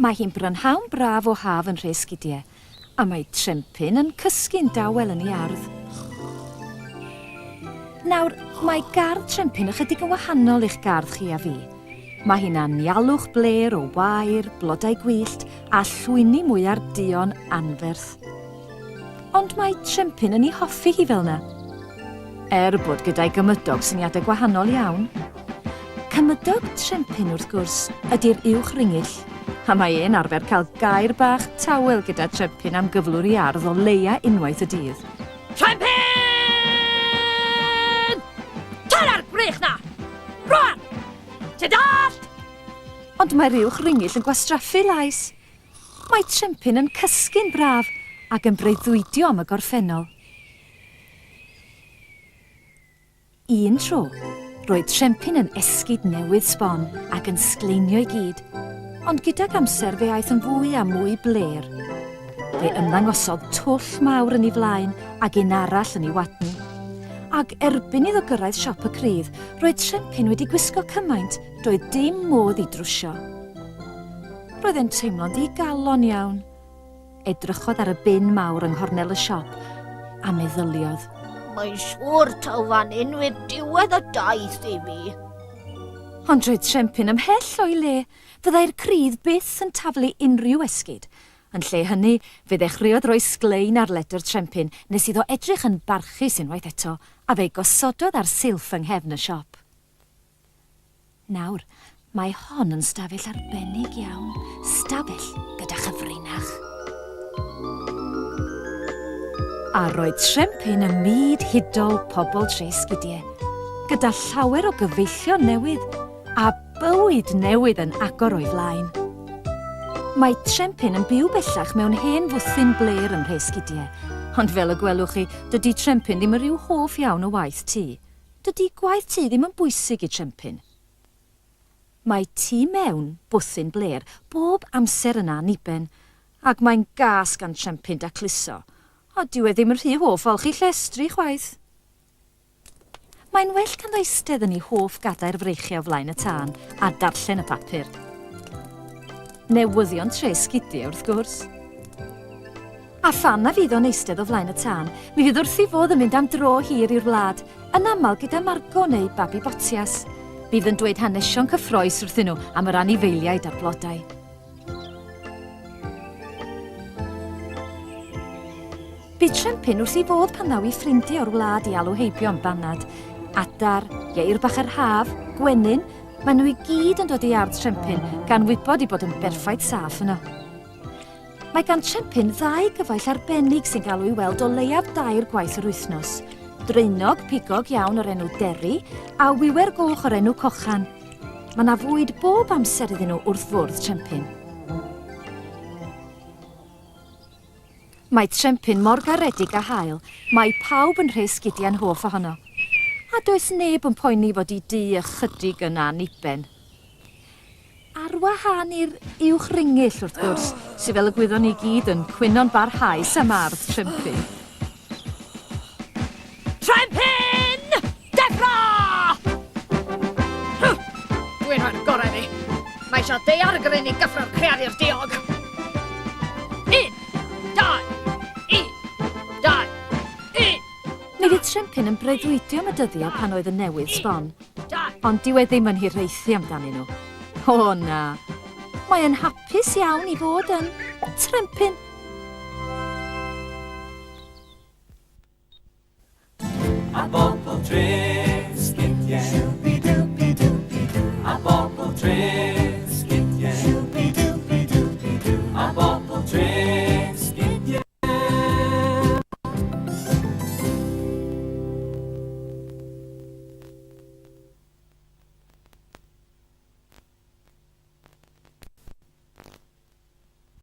Mae hi'n brynhawn braf o haf yn Rhes Sgidie, a mae Trempyn yn cysgu'n dawel yn ei ardd. Nawr, mae gardd Trempyn ychydig yn wahanol i'ch gardd chi a fi. Mae hi'n anialwch blêr o wair, blodau gwyllt a llwyni mwyar duon anferth. Ond mae Trempyn yn ei hoffi hi fel 'na. Er bod gyda'i gymydog syniadau gwahanol iawn. Cymydog Trempyn, wrth gwrs, ydi'r uwch ringyll, a mae e'n arfer cael gair bach tawel gyda Trempyn am gyflwr ei ardd o leia unwaith y dydd. Trempyn! Tara'r gwrych 'na! Rwan! Ti'n dallt? Ond mae'r uwch ringyll yn gwastraffu lais. Mae Trempyn yn cysgu'n braf ac yn breuddwydio am y gorffennol. Un tro, roedd Trempyn yn esgid newydd sbon ac yn sgleinio i gyd, ond gydag amser fe aeth yn fwy a mwy blêr. Fe ymddangosodd twll mawr yn ei flaen ac un arall yn ei wadn. Ac erbyn iddo gyrraedd siop y crydd, roedd Trempyn wedi gwisgo cymaint, doedd dim modd i drwsio. Roedd e'n teimlo'n ddigalon iawn. Edrychodd ar y bin mawr yng nghornel y siop a meddyliodd. Mae'n siŵr taw fan hyn fydd diwedd y daith i fi. Ond roedd Trempyn ymhell o'i le. Fyddai'r crydd byth yn taflu unrhyw esgid. Yn lle hynny, fe ddechreuodd roi sglein ar ledr Trempyn nes iddo edrych yn barchus unwaith eto, a fe'i gosododd ar silff yng nghefn y siop. Nawr, mae hon yn stafell arbennig iawn. Stafell gyda chyfrinach. A roedd Trempyn ym myd hudol pobl Tre Sgidie, gyda llawer o gyfeillion newydd a bywyd newydd yn agor o'i flaen. Mae Trempyn yn byw bellach mewn hen fwthyn blêr yn Nhre Sgidie, ond fel y gwelwch chi, dydy Trempyn ddim yn rhyw hoff iawn o waith tŷ. Dydy gwaith tŷ ddim yn bwysig i Trempyn. Mae tu mewn bwthyn blêr bob amser yn anniben, ac mae'n gas gan Trempyn dacluso, a dyw e ddim yn rhy hoff olchi llestri chwaith. Mae'n well ganddo eistedd yn ei hoff gadair freichiau o flaen y tân a darllen y papur. Newyddion tre sgidie wrth gwrs. A phan na fydd o'n eistedd o flaen y tân, mi fydd wrth ei fodd yn mynd am dro hir i'r wlad, yn aml gyda Margo neu Babi Botias. Bydd yn dweud hanesion cyffrous wrthyn nhw am yr anifeiliaid a'r blodau. Bydd Trempyn wrth ei fodd pan ddaw ei ffrindiau o'r wlad i alw heibio am banad. Adar, ieir bach yr haf, gwenyn, maen nhw i gyd yn dod i ardd Trempyn gan wybod ei bod yn berffaith saff yno. Mae gan Trempyn ddau gyfaill arbennig sy'n galw i weld o leiaf dair gwaith yr wythnos. Draenog pigog iawn o'r enw Deri a wiwer goch o'r enw Cochan. Mae yna fwyd bob amser iddyn nhw wrth fwrdd Trempyn. Mae Trempyn mor garedig a hael, mae pawb yn rhes sgidiau'n hoff ohono. A does neb yn poeni fod i dŷ ychydig yn anniben. Ar wahân i'r uwch ringyll, wrth gwrs, sy fel y gwyddon ni gyd yn cwyno'n barhaus am ardd Trempyn. Trempyn! Deffro! Dwi'n rhoi'r gorau iddi. Mae eisiau daeargryn i gyffro'r creadur diog. Un, dau, un, dau, un. Mi fydd Trempyn yn breuddwydio am y dyddiau pan oedd yn newydd sbon. Ond dyw e ddim yn hiraethu amdanyn nhw. O na! Mae e'n hapus iawn i fod yn trempyn. A bobl dre.